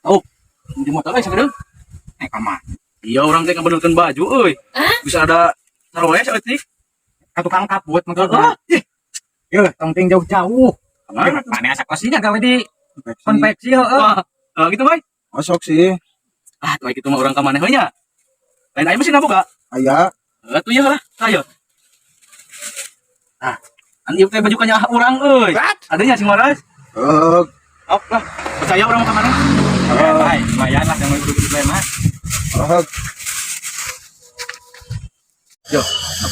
Oh, di motor euy sakedeung. Eh, kamar. Iya, urang teh ngabenerkeun baju euy. Bisa ada taruhnya saeutik. Ka tukang kaput Heeh. maksudna. Ih, Yeuh, tong ting jauh-jauh. kamana tuh? Mana asa kosinya gawe di konveksi heeh. Wah, gitu bay. Masuk sih. Ah, tuh gitu mah urang ka maneh we nya. Lain aya mesin boga. Aya. Heeh, tuh ya lah, ayo. Ah, an ieu teh baju kanyaah urang euy. Adanya sing waras. Eh, Oh, lah, percaya urang ka maneh. Eh, bay, lumayan lah yang udah mah. eh, Yo,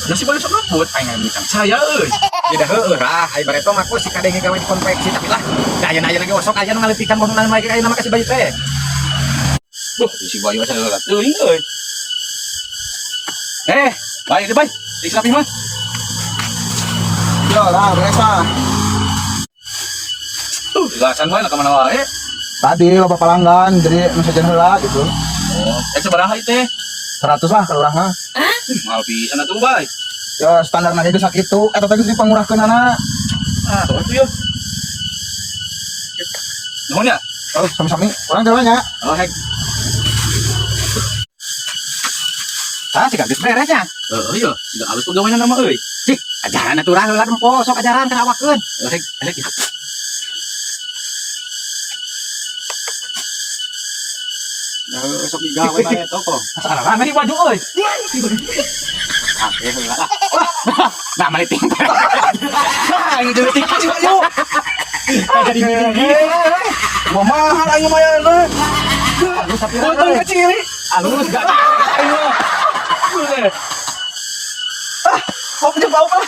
nasi balik sok ngaput. Aing bisa. Saya euy. Ya dah heueuh lah, ai bareto mah ku si kadenge gawe di konveksi tapi lah. Da ayeuna ayeuna ge osok aya nu ngaleutikkan mun naon lagi ayeuna mah ka si Bayu teh. Duh, si Bayu asa lelat teuing euy. Eh, baik deh, bay. Tik rapi mah. Yo lah, beres lah. Tuh, gasan wae lah ka mana wae. Tadi loba pelanggan, jadi nu sejen heula gitu. Oh, sabaraha ieu teh? 100 lah kalau urang mah. Mahal pisan atuh, bay. Ya standar ge sakitu, eta teh geus dipangurahkeunana. Ah, tuh yo. Nuhun ya? Oh, sami-sami. Urang jalan nya. Oh, hek. Ah, sih geus beres nya. Heeh, iya, siga alus pegawaina nama euy. Cih, ajaran atuh urang heula nempo sok ajaran kana awakeun. Hek, hek. Dah sok digawe bae toko. Asa rame di baju euy. Ah, heula lah. Nah, mali ting. Nah, ini jadi tipu sih baju. Jadi gini. Gua mahal aing mah ya. Alus tapi Untung kecil. Alus gak. Ayo. Ah, mau bau lah.